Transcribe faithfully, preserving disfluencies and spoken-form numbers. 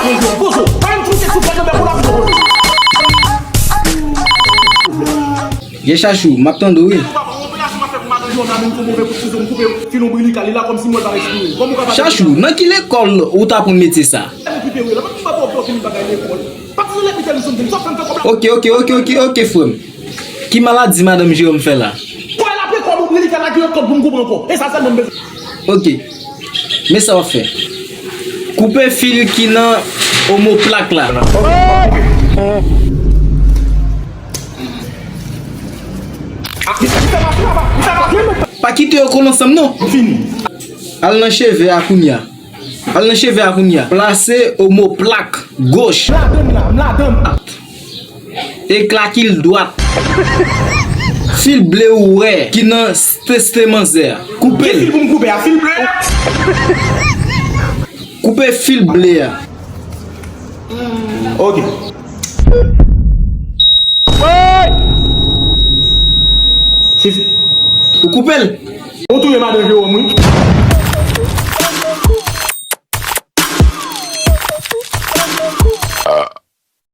Pozo, pozo. Pa yon tchouke sou pwèt nan bèk ou la, pozo. Gen Chachou, m ap tande w, wi. Chachou, nan ki lekòl ou t aprann metye sa? Ok, ok, ok, ok, ok, frè m. Ki maladi madanm Jeròm fè la? Kòl ap rekòd ou, li ka lage yon kòd pou m konprann ankò. E sa sèlman m bezwen. Ok. Men sa w ap fè. Koupe fil ki nan omoplak la. Ah, li fè, li fè mache la, li fè mache. Pa kite yo kole ansanm non. Fini. Al nan cheve a kounya. Al nan cheve a kounya. Plase omoplak goch. M ladann la, m ladann. Eklakil dwat. Fil ble ou wè ki nan teste manzè a. Koupe l. Ki fil pou m koupe a? Fil ble a? Koupe fil ble a. Ok. Ou koupe l. Ou touye madan Jeròm, wi.